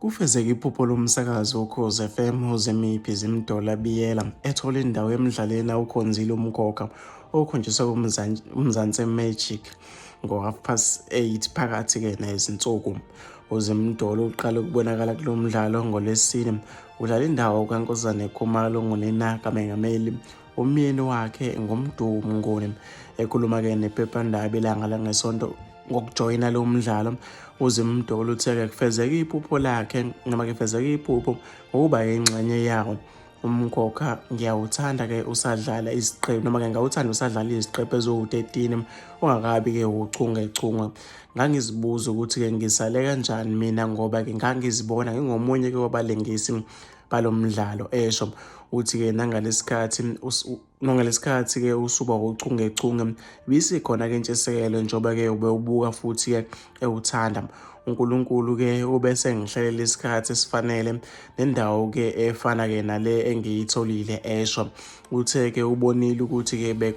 Kufezeke iphupho lomsakazi woKhozi FM uZimiphi Zimdola Biyela ethola indawo emdlalweni awukhonzile umkhokha okhonjiswa kuMzansi Magic ngo-8:30 phakathi-ke nezinsuku. UZimdolo uqale ukubonakala kulo mdlalo ngoLwesine udlala indawo kaNkosazane Khumalo ngonina kaMengameli umyeni wakhe ngoMdu Mnguni. Ekhuluma-ke nephephandaba iLanga Langesonto ngokujoyina lo mdlalo uZimdolo uthe-ke kufezeka iphupho lakhe noma kufezeka iphupho ngokuba yingxenye yawo. Umkhokha ngiyawuthanda-ke usadlala iziqephu noma-ke ngawuthanda usadlala iziqephu eziwu-13 ungakabi-ke uchungechunge. Ngangizibuza ukuthi-ke ngisale kanjani mina ngoba-ke ngangizibona ngingomunye-ke wabalingisi balo mdlalo esho. Uthi-ke nangalesikhathi nangalesikhathi-ke usuba uchungechunge ibisikhona-ke intshisekelo njengoba-ke ubewubuka futhi-ke ewuthanda. uNkulunkulu-ke ubese ngihlelela isikhathi esifanele nendawo-ke efana-ke nale engiyitholile esho. Uthe-ke ubonile ukuthi-ke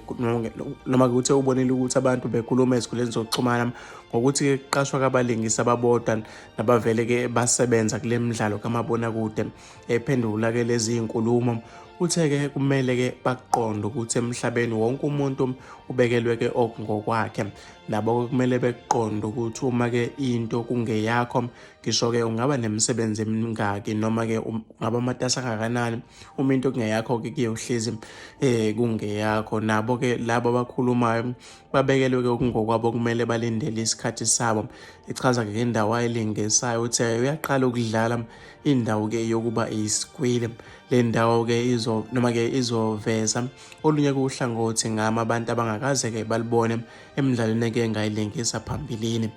noma-ke uthe ubonile ukuthi abantu bekhuluma ezikhundleni zokuxhumana ngokuthi-ke kuqashwa kabalingisi ababodwa nabavele-ke basebenza kule midlalo kamabonakude. Ephendula-ke lezi iy'nkulumo uthe-ke kumele-ke bakuqonde ukuthi emhlabeni wonke umuntu ubekelwe-ke okungokwakhe. Nabo-ke kumele bekuqonde ukuthi uma-ke into kungeyakho ngisho-ke ungaba nemisebenzi emingaki noma-ke ungaba matasa kangakanani uma into kungeyakho-ke kuyohlezi kungeyakho. Nabo-ke labo abakhulumayo babekelwe-ke okungokwabo kumele balindele isikhathi sabo. Echaza-ke ngendawo ayilingisayo uthe uyaqala ukudlala indawo-ke yokuba isikwili. Le ndawo-ke izo noma-ke izoveza olunye kuhlangothi ngami abantu abangakaze-ke balubone emidlalweni eke ngayilingisa phambilini.